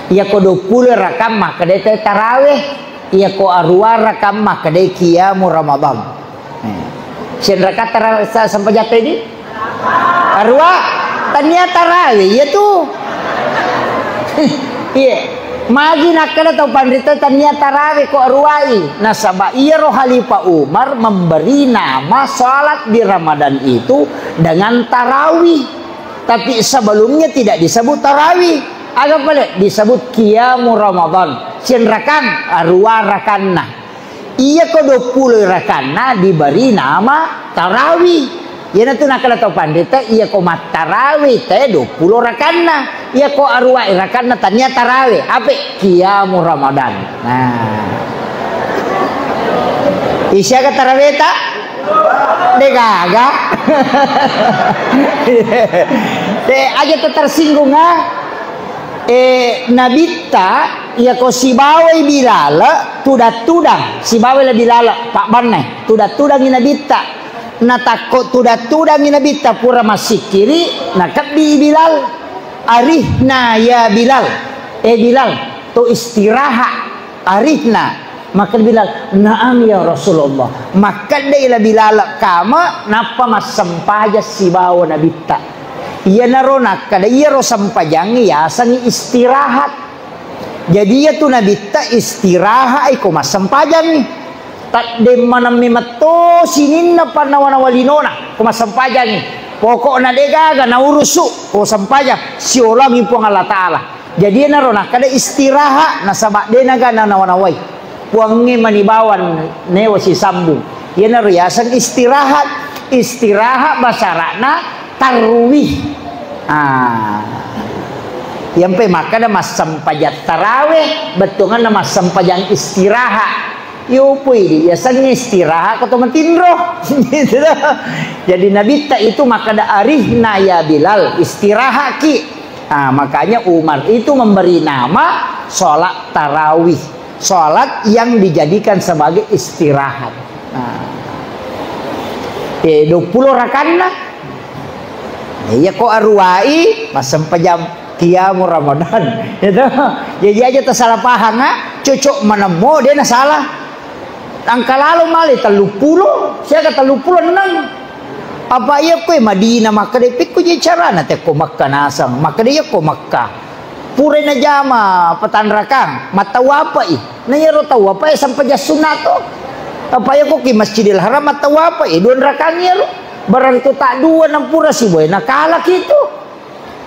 Iya ko duappulo rakang makkeda te tarawih. Iya ko aruwa rakang makkeda qiyamu Ramadan. Eh. Sian rakang tara-, sa-, sempajatta idi? Aruwa. Tania tarawih, iya tu. Iya. Magi nakkeda tau panrita tania tarawih ko aruwai. Nasaba iyaro Khalifah Umar memberi nama salat di Ramadan itu dengan tarawih. Tapi sebelumnya tidak disebut tarawih. Aga pale disebut qiyamu Ramadan. Sian rakang, aruwa rakanna. Iya ko duappulo rakanna diberi nama tarawih. Iyanatu nakkeda tau panrita, iya ko mattarawih te duappulo rakanna. Iya ko aruwa rakanna tania tarawih. Ape? Qiyamu Ramadan. Nah. Isiaga tarawihta? De gaga. De aja tu tersinggung, ah. Eh, Nabitta, iya ko sibawai Bilal, tudang-tudang, sibawai la Bilal, pabbanna, tudang-tudangi Nabitta. Natakko tudang-tudangi Nabitta, pura massikkiri, nakebbi Bilal. "Arihna ya Bilal." Eh, Bilal, to istirahat. "Arihna." Makkeda Bilal, "Na'am ya Rasulullah." Makkeddai la Bilal kama, nappa massempajang sibawa Nabitta. Iyanaro nakkeda, iyaro sempajangnge yasengngi istirahat. Jadi, iyatu Nabitta istirahat iko massempajangngi. Tadde maneng memetto sininna pannawa-nawa linona ko massempajangngi. Pokokna de gaga naurusu ko sempajang, siolangi Puang Allah Ta'ala. Jadi, iyanaro nakkeda istirahat, nasaba de naga nanawa-nawai. Puangnge mani bawang newa sisambung. Iyanaro yaseng istirahat. Istirahat basara'na tarwih. Ah. Iyampe makkeda massempajang tarawih, bettuanna massempajang istirahat. Iyopoi di yasengnge istirahat ko to matinro. Gitu. Jadi Nabitta itu makkeda, "Arihna ya Bilal, istirahatki." Ah, makanya Umar itu memberi nama sholat tarawih, sholat yang dijadikan sebagai istirahat. Nah, eh, duappulo rakanna. Iya ko aruwai, massempajang qiyamu Ramadan. Itu. Jadi aja tersalah paham, ah. Cocok menemmo, dia na salah. Engka lalo male telluppulo, siaga telluppulo enneng. Apa iya koe Madinah, makkeda pekko je carana tekko Mekka naseng, makkeda iya ko Mekka. Purai najama patanrakang, mattawapai. Na iyaro tawapai sempajang sunna to. Apa iya ko ki Masjidil Haram mattawapai, dua rakang iyaro. Berarti tak dua enam pura siboe nakalaki tu.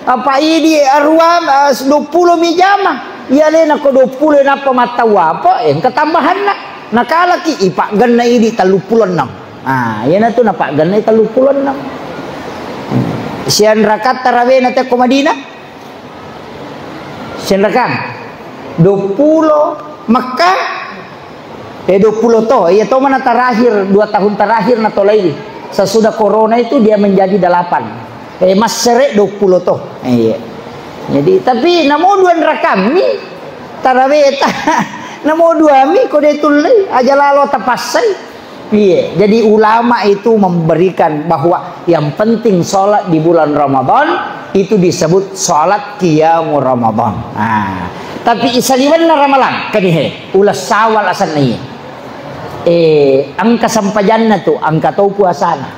Apa idi arua, eh, dua puluh mi jama. Iya lena ko dua puluh nappa mattau apa, eh, engka tambahanna. Nakalaki, ipaggenna idi telluppulo enam. Ah, iyana tu napaggenna telluppulo enam. Sianrakatta rawena te ko Madinah? Sianrakang? Dua puluh. Mekka? Eh, dua puluh to. Iya to mana terakhir, dua tahun terakhir na tolai. Sesudah corona itu dia menjadi delapan. Eh, massere dua puluh to. Eh, iya. Jadi, tapi namo dua rakammi taraweta. Namo dua mi ko de tullei, aja lalo tapassai. Iya, jadi ulama itu memberikan bahwa yang penting sholat di bulan Ramadan itu disebut sholat qiyamu Ramadan. Nah, tapi isaliwenna Ramalang, kanihe, uleng Syawal asenna iya. Eh, engka sempajanna tu, engka to puasana.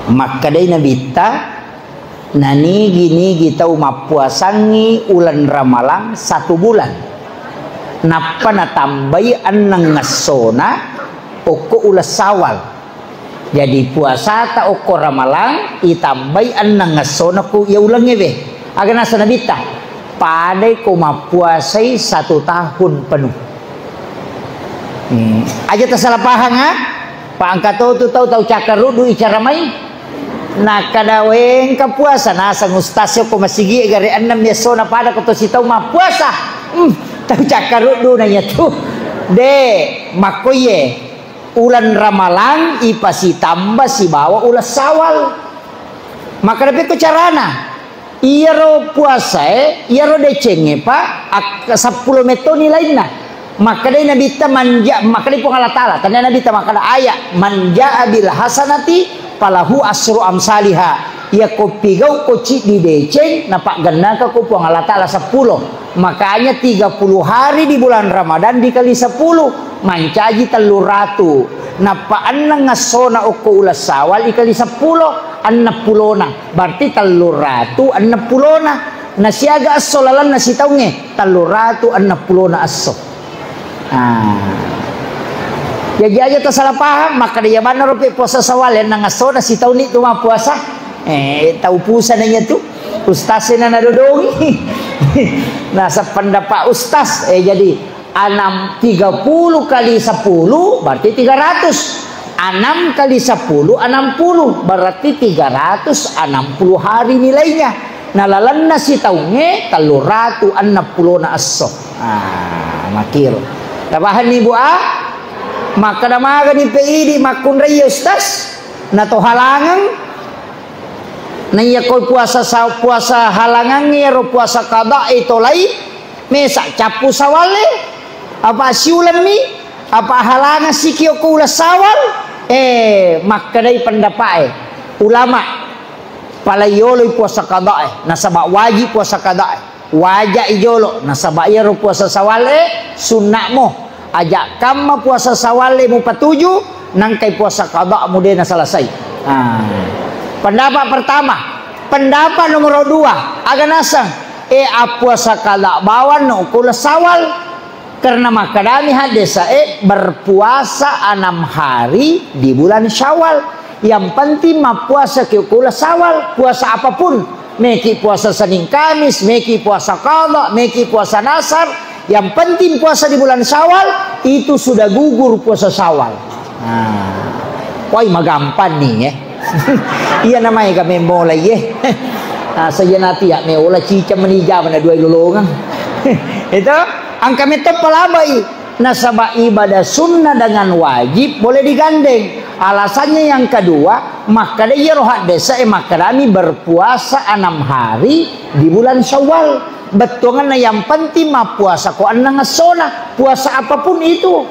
Makkedai Nabitta, nanigi-nigi tau mappuasangngi uleng Ramalang satu bulan. Nappa natambai enneng essona okko uleng Syawal. Jadi puasata okko Ramalang itambai enneng essona ku iya ulengnge we. Aga nasa Nabitta? Padai ko mappuasai satu tahun penuh. Hmm. Aja tasalah pahang, ha? Pa engka to tu tau, tau cakkaruddu icara mai. Nakkada, "Wengka puasa naseng ustaz ko masigi gare ennem essona pada ko to sitau mappuasa." Hmm, tau cakkaruddu na iya tu. De, makkoye ulan Ramalang ipasitamba sibawa ulan Syawal. Makkada pekko carana? Iyaro puasae, iyaro decengnge, Pak, ak-, seppulo metto nilainna. Makkedai Nabitta manja-, makkedai Puang Allah Taala, tania Nabitta makkeda ayat, "Man jaa bil hasanati falahu asru amsaliha." Iyako pigau ko ciddi deceng, napaggennaka ko Puang Allah Taala seppulo. Makanya tiga puluh hari di bulan Ramadan dikali sepuluh, mancaji tellu ratu. Nappa enneng essona okko uleng Syawal ikali seppulo, enneng pulona. Berarti tellu ratu enneng pulona. Nasiaga esso lalenna sitaungnge, tellu ratu enneng pulona esso. Ah. Jaji aja tasalah paham, makkeda iya manna ropi puasa Syawal, enneng essona sitaunni tu mappuasa. Eh, tau pusana iya tu. Ustaz na nadodongi. Nah, sependapat ustaz. Eh, jadi Anam, tiga puluh kali sepuluh berarti tiga ratus. Enam kali sepuluh, enam puluh, berarti tiga ratus enam puluh hari nilainya. Nah, lalenna sitaungnge tellu ratu enneng pulona esso. Ah, makiro. Tapahanni, Bu, a? Makkeda magani pe idi makkunrai, Ustaz? Na to halangang? Na iya ko puasa sa-, puasa halangangnge ro puasa qada e tolai, mesa cappu Syawal e, apa siulemmi, apa halangeng sikio ko uleng Syawal? Eh, makkedai pendapat e ulama, palai yoloi puasa qada e, nasaba wajib puasa qada e. Waja i jolo, nasaba iyaro puasa Syawal e sunna'mo. Aja kamma puasa Syawal e mupatuju, nangkai puasa qada mu de nasalasai. Ah. Pendapat pertama, pendapat nomor dua, aga naseng, eh, appuasa qada bawanno ko uleng Syawal. Karena makkedami haddesae, berpuasa enam hari di bulan Syawal. Yang penting mappuasa ki ko uleng Syawal, puasa apapun. Meki puasa Senin Kamis, meki puasa qada, meki puasa nasar. Yang penting puasa di bulan Syawal, itu sudah gugur puasa Syawal. Nah, wai magampang nih, ya. Iya namanya kami mulai, ya. Nah, saya nanti ya, me ola cica menija mana dua lolongan. Itu angka metto palabai. Nasaba ibadah sunnah dengan wajib boleh digandeng. Alasannya yang kedua, makkeda iyaro haddesa e makkedami berpuasa enam hari di bulan Syawal. Bettuanna yang penting mappuasa ko enneng essona, puasa apapun itu.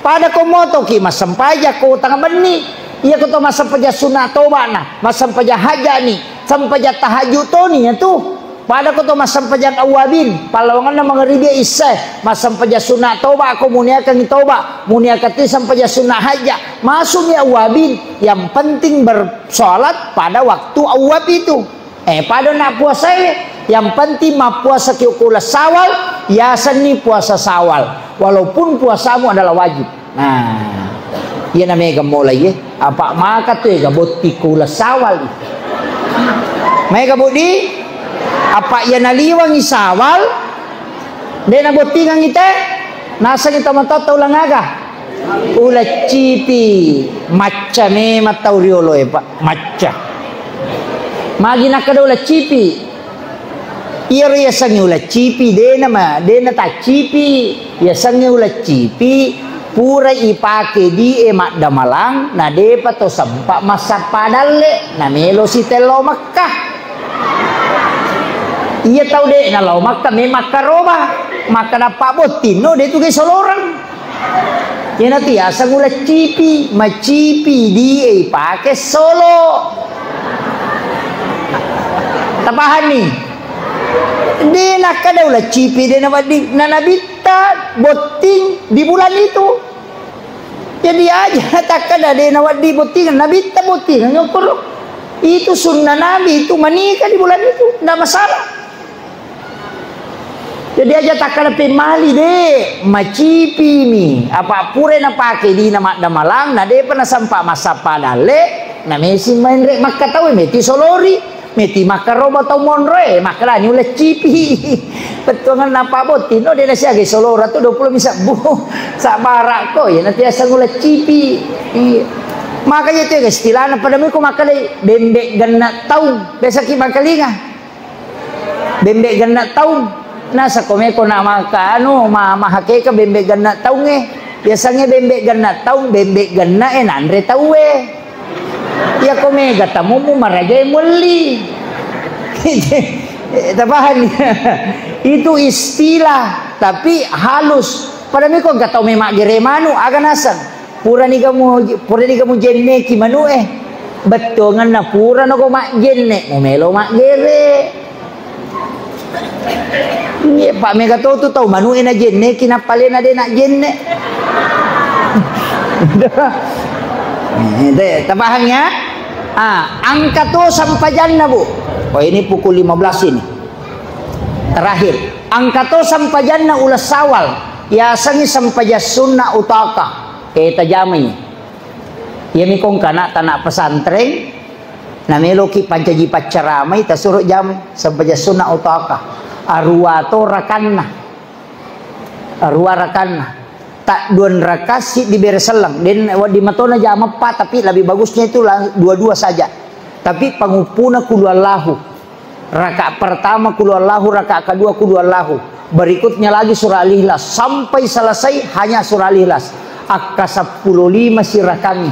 Pada ko motoki massempajang ko tang benni, iya ko to massempajang sunna tobana, massempajang hajjani, sempajang tahajud toni ya tu. Pada ko to massempajang awwabin, pallawanganna mangaribi isya, massempajang sunna toba ko muniakangngi toba, muniakati sempajang sunna hajja, masukmi awwabin, yang penting bersolat pada waktu awwab itu. Eh, pada nak puasa, eh, yang penting mappuasa ki ko uleng Syawal, yasenni puasa Syawal, walaupun puasamu adalah wajib. Nah, Iyana mega mulai, eh. Apa maka tu ega botting ko uleng Sawal. Mega budi, apa iyana liwangi Sawal, de' nabottingangi te, nasengi tomatoatta uleng aga? Uleng cipi. Macca memang tau riolo e, Pak. Macca. Magi nakkeda uleng cipi? Iyaro yasengnge uleng cipi, de'na ma-, de'na taccipi. Yasengnge uleng cipi, pura ipake die maddamalang, na de'pa to sempa massappa dalle, na melo sitello Mekkah. Iya tau de'na lao Mekkah, me makkaroba, maka nappa botting, no, de' tu ke soloreng. Iyanatu yaseng uleng cipi, macipi die ipake solo. Tapahanni? De' nakkeda uleng cipi, de' nawedding, na Nabitta botting di bulan itu. Jadi aja takkeda de' nawedding bottingang, Nabitta bottingang, okkoro. Itu sunnah Nabi itu menikah di bulan itu, ndak masalah. Jadi aja takkeda pemmali de', macipimi. Apa pura napake dina maddamalang, na de'pa nasempa massappa dalle, na mesi menre' Mekkah tau, meti solori, meti makkaroba tau monroe, makkedani uleng cipi. Bettuangenna apa botting, no, de' nasiaga solora tu dua puluh mi sebbu. Sabbara'ko, iyanatu yaseng uleng cipi. Iya. Makanya itu istilahna pada meko makkeda bembe' genne' taung. Biasaki makalinga. Bembe' genne' taung. Nasako meko na maka anu, ma-, mahakeka bembe' genne' taungnge. Biasangnge bembe' genne' taung, bembe' genne' e nanre tauwe. Iyako mega tamummu marajae muelli. Eh, tapahani? Itu istilah, tapi halus. Pada meko engka tau memaggere manu, aga naseng? Purani gamu, purani gamu jenneki manu'e. Bettuangenna purano ko majjenne, mumelo maggere. Iya, Pak, mega to tu tau manu'e najenneki, nappalena de' najenne. Eh, de', tapahang ya? Ah, engka to sempajanna, Bu. Oh, ini pukul lima belas ini. Terakhir. Engka to sempajanna uleng Sawal. Yasengngi sempajang sunna utaka. Eh, tajamai. Iyami kongka anak tanak pesantren, nameloki pancaji paccaramai, tasuro jamai, sempajang sunna utaka. Aruwa to rakanna. Aruwa rakanna. Tadduan raka siddi bere selleng. Den wedding matona jama eppa, tapi lebih bagusnya itu lang-, dua-dua saja. Tapi panguppuna kulu Allahu. Rakaat pertama kulu Allahu, rakaat kedua kulu Allahu. Berikutnya lagi surah Al-Ikhlas. Sampai selesai hanya surah Al-Ikhlas. Akka seppulo lima sirakangi.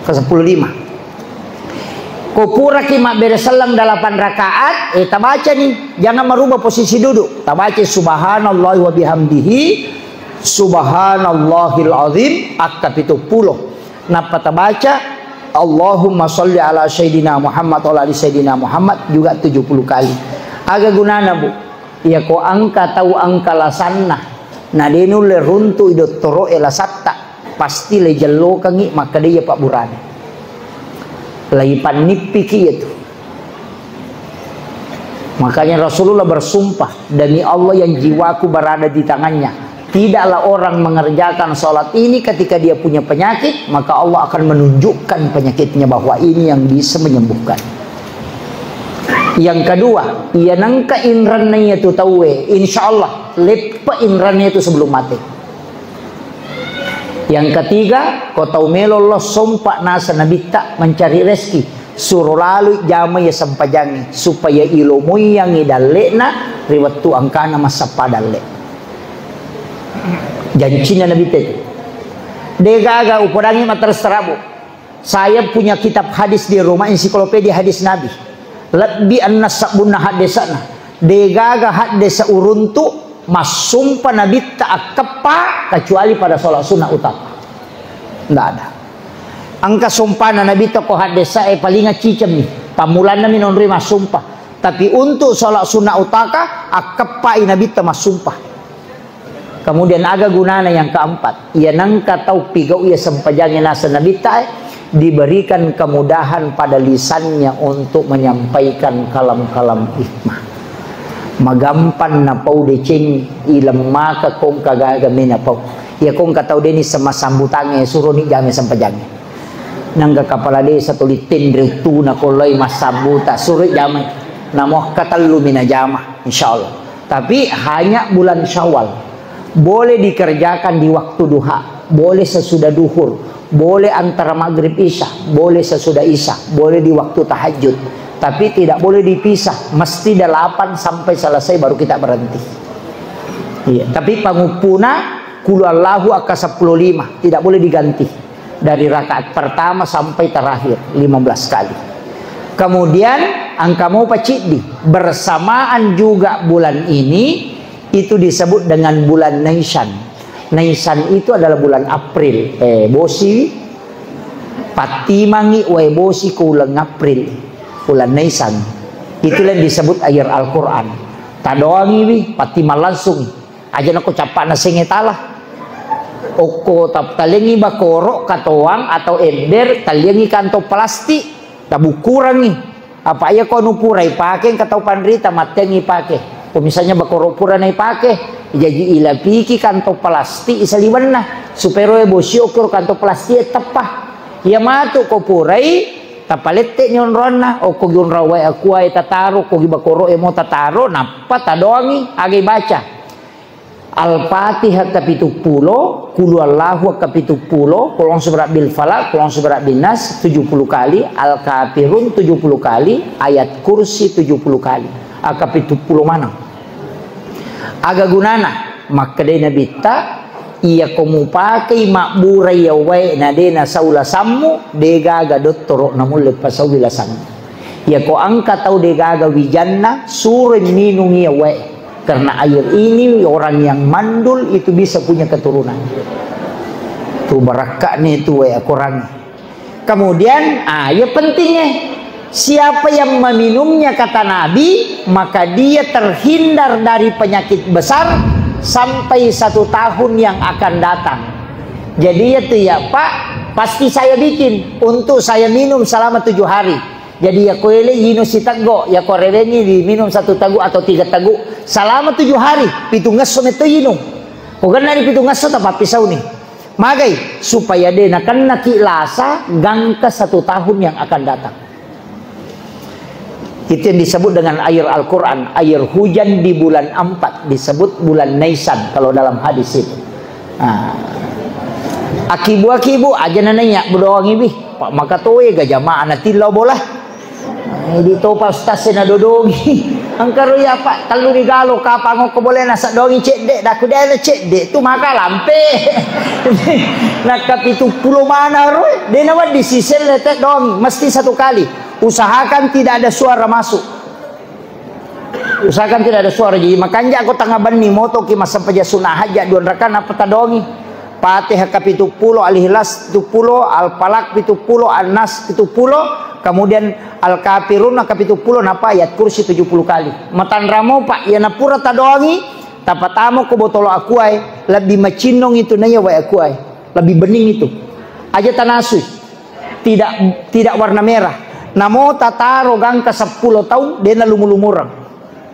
Ke seppulo lima. Ko puraki mabbere selleng delapan rakaat, eh, tabacani. Jangan merubah posisi duduk. Tabaca subhanallah wa bihamdihi, subhanallahil azim, akka pitu pulo. Nappa tabaca, Allahumma salli ala Sayyidina Muhammad wa ala ali Sayyidina Muhammad juga tujuh puluh kali. Aga gunana, Bu? Iya ko engka tau engka lasanna, na de nulle runtu'i dottoro'e lasatta, pasti le jellokangngi makkeda iya pabburane. Laipannippiki iya tu. Makanya Rasulullah bersumpah, "Demi Allah yang jiwaku berada di tangannya, tidaklah orang mengerjakan sholat ini ketika dia punya penyakit, maka Allah akan menunjukkan penyakitnya bahwa ini yang bisa menyembuhkan." Yang kedua, iya nengka inranna iya tu tauwe, insya Allah leppe inranna itu sebelum mati. Yang ketiga, ko tau melo lo sompa nasa nabitta mencari rezeki, suro lalui jamai iya sempajangnge supaya ilomoiyangngi dalle'na ri wettu engkana massappa dalle. Jancinna nabitta itu. Degaga upodangi matteres terabu. Saya punya kitab hadis di rumah, ensiklopedia hadis Nabi. Lebbi enneng sabbunna haddesana. Degaga haddesa uruntu massumpa nabitta akkeppa kecuali pada sholat sunnah utama. Ndak ada. Engka sumpana nabitta ko haddesa e palinga cicemmi. Pammulanna mi nonroi massumpa. Tapi untuk sholat sunnah utaka akkeppai nabitta massumpa. Kemudian aga gunana yang keempat? Iya nengka tau pigau iya sempajangnge naseng nabitta e, diberikan kemudahan pada lisannya untuk menyampaikan kalam-kalam hikmah. Magampang napau deceng, ilemmaka kongka gaga menapau. Iya ko engka tau deni sema sambutangnge, suroni jame sempajangnge. Nangka kapala desa tuli tenre uttuna ko loi massambuta, suroi jame. Namo katellumi najama, insyaallah. Tapi hanya bulan Syawal. Boleh dikerjakan di waktu duha, boleh sesudah duhur, boleh antara maghrib isya, boleh sesudah isya, boleh di waktu tahajud. Tapi tidak boleh dipisah, mesti delapan sampai selesai baru kita berhenti. Iya, tapi panguppuna Qul Allahu akka seppulo lima, tidak boleh diganti. Dari rakaat pertama sampai terakhir, lima belas kali. Kemudian, engka mopa ciddi, bersamaan juga bulan ini, itu disebut dengan bulan Naisan. Naisan itu adalah bulan April. Eh, bosi, pattimangi wae bosi ko uleng April, bulan Naisan. Itulah yang disebut ayar Al-Quran. Tadoangiwi, pattimang langsung. Aja nako cappa'na senge tala. Okko tap-, talengi bakoro, katoang atau ember, taliangi kantong plastik, tabukkurangi. Apa iya ko anu pura ipake, engka tau panrita matteangi ipake. Ko misalnya bakoro pura na ipake, jaji ilapiki kantong plastik isaliwenna, supaya roe bosio kiro kantong plastik e teppa. Iya matu ko purai, tapalette nyonronna, okko gi onrong wae akuae tataro, ko gi bakoro e mo tataro, nappa tadoangi, aga ibaca. Al-Fatihah kapitu pulo, Qul Huwallahu kapitu pulo, Qul A'udzu Birabbil Falaq, Qul A'udzu Birabbin Nas tujuh puluh kali, Al-Kafirun tujuh puluh kali, Ayat Kursi tujuh puluh kali. Akapitu pulo maneng. Aga gunana? Makkedai Nabitta, iya ko mupakei mabbura iya wae na de nasau lasammu, de gaga dottoro namulle pasaui lasammu. Iya ko engka tau de gaga wijanna, suroi minung iya wae. Karena air ini orang yang mandul itu bisa punya keturunan. Tu barakka'ni tu wae akorang. Kemudian, ah, iya pentingnya. Siapa yang meminumnya, kata Nabi, maka dia terhindar dari penyakit besar sampai satu tahun yang akan datang. Jadi, iya tu ya, Pak, pasti saya bikin untuk saya minum selama tujuh hari. Jadi, iya ko ele inung siteggo, iya ko rewengi diminum satu teguk atau tiga teguk selama tujuh hari, pitu ngesso metto inung. Ko gennani pitu ngesso, tapappisauni. Magai? Supaya de nakennaki lasa gangka satu tahun yang akan datang. Itu yang disebut dengan air Al-Quran, air hujan di bulan empat, disebut bulan Naisan kalau dalam hadis itu. Nah, akibu-akibu aja nananya bedoangi bih, Pak, maka toe ga jamaah natillau bola. Eh, di topa ustaz e nadodongi. Engka ro iya, Pak, tellu ni galo, kapang okko boleh nasaddoangi cedde, daku dena cedde tu maka lampe. Nakka pitu pulo mana ro, de nawedding siselle teddoangi, mesti satu kali. Usahakan tidak ada suara masuk. Usahakan tidak ada suara. Jadi makanja ko tengah benni motoki massempajang sunat hajat dua rakaat, nappa tadongi. Fatihah kapitu pulo, Al-Ikhlas pitu pulo, Al-Falaq pitu pulo, An-Nas pitu pulo, kemudian Al-Kafirun kapitu pulo, nappa Ayat Kursi tujuh puluh kali. Matanramo, Pak, iya napura tadongi, tapatamo ko botolo akuae, lebbi macinnong itu naiya wae akuae. Lebbi bening itu. Aja tanasui. Tidak, tidak warna merah. Namo tataro gangka seppulo taung, dena lumu-lumureng.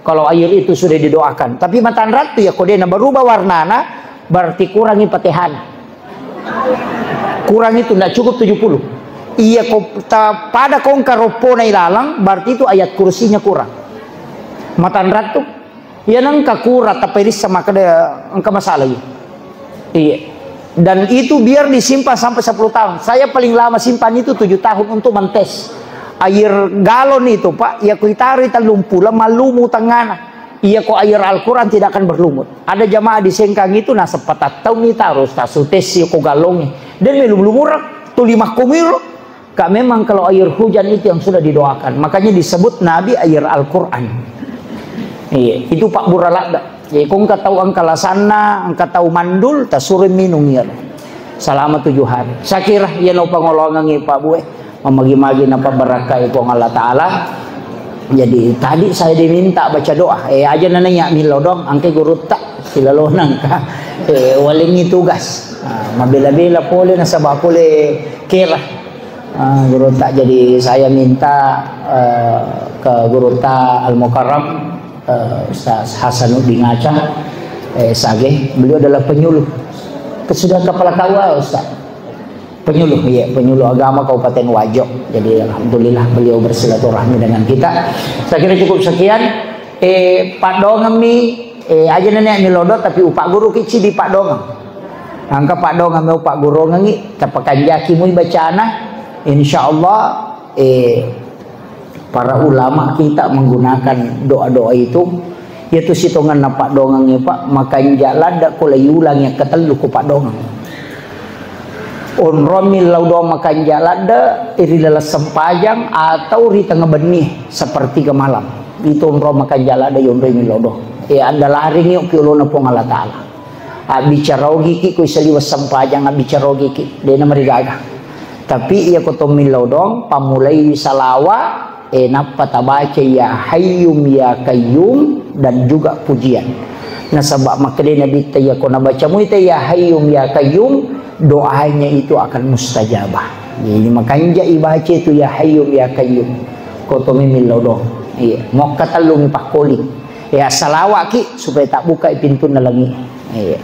Kalau air itu sudah didoakan. Tapi matanrattu ya, ko dena berubah warnana, berarti kurangi Fatihana. Kurang itu, ndak cukup tujuh puluh. Iya, ko ta-, pada kongka roppona ilalang, berarti itu ayat kursinya kurang. Matanrattu. Iya, nengka kura, tapi rissa makkeda engka masalah iya. Iya. Dan itu biar disimpan sampai sepuluh tahun. Saya paling lama simpan itu tujuh tahun untuk mentes. Air galon itu, Pak, ya kuitaroi tellung pulo, mallumu tengana. Iya, ko air Al-Quran tidak akan berlumut. Ada jamaah di Sengkang itu, nah, sepatang tahun ni taruh, tasutesi ko galongi. Dan melum lumurang, tuli makkomiro. Kak, memang kalau air hujan itu yang sudah didoakan. Makanya disebut Nabi air Al-Quran. Iya, itu pabbura ladda. Jadi, ko engka tau engka lasanna, engka tau mandul, tasuro minum iya. Selama tujuh hari. Saya kira iya no pangolongangi Pak Bue. Memagi-magi na pabarakai Puang Allah Ta'ala. Jadi, tadi saya diminta baca doa. Eh, aja nananya milo dong, angke gurutta. Silalonang ka. Eh, walengi tugas. Ah, mabela-bela pole nasaba pole kera. Ah, gurutta, jadi saya minta, eh, ke gurutta Al-Mukarram, eh, Ustaz Hasanuddin Aca, eh, Sage. Beliau adalah penyuluh. Sudah kepala K U A, Ustaz. Penyuluh, iya, penyuluh agama Kabupaten Wajo. Jadi, alhamdulillah beliau bersilaturahmi dengan kita. Saya kira cukup sekian. Eh, paddoangeng mi, eh, aja' na ni millau doang, tapi upagguru ki cidi paddoangeng. Engka paddoangeng mi upagguruangengngi, tapakanjaki mui bacana. Insya Allah, eh, para ulama kita menggunakan doa-doa itu, yaitu sitongenna paddoangeng, Pak, makanja' ladde' ko laiulangi akkatellu ko paddoangeng. Onrong millau doang makanja' ladde' ri laleng sempajang atau ri tengnga benni sepertiga malam. Itu onrong makanja' ladde' yonroi millau doang. E, andalaringngi ki olona Puang Allah Ta'ala. Abbicara ogiki ko isaliweng sempajang, abbicara ogiki, de'na marigaga. Tapi iya ko to millau doang, pammulai salawa, e, nappa tabaca ya Hayyum ya Qayyum dan juga pujian. Nasaba makkeda Nabitta, iya ko nabaca muita ya Hayyum ya Qayyum, doanya itu akan mustajabah. Jadi makanja' ibaca itu ya Hayyum ya Qayyum. Ko to mi millau doang. Iya, mokka tellumi pakkoli. Ya, salawaki supaya tabbukai pintunna langi. Iya.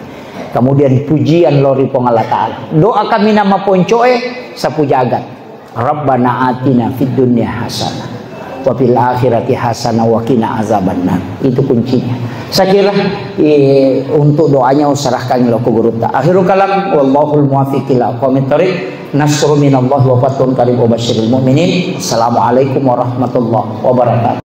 Kemudian pujian lao ri Puang Allah Ta'ala. Doa kaminang maponcoe sapu jagat. Rabbana atina fid dunya hasanah wa fil akhirati hasanah wa qina azabannar. Itu kuncinya. Saya kira, eh, untuk doanya userahkan lao ko gurutta. Akhirul kalam, wallahul muwaffiq ila aqwamit thariq. Nasrun minallahi wa fathun qarib wa basyiril mu'minin. Assalamualaikum warahmatullahi wabarakatuh.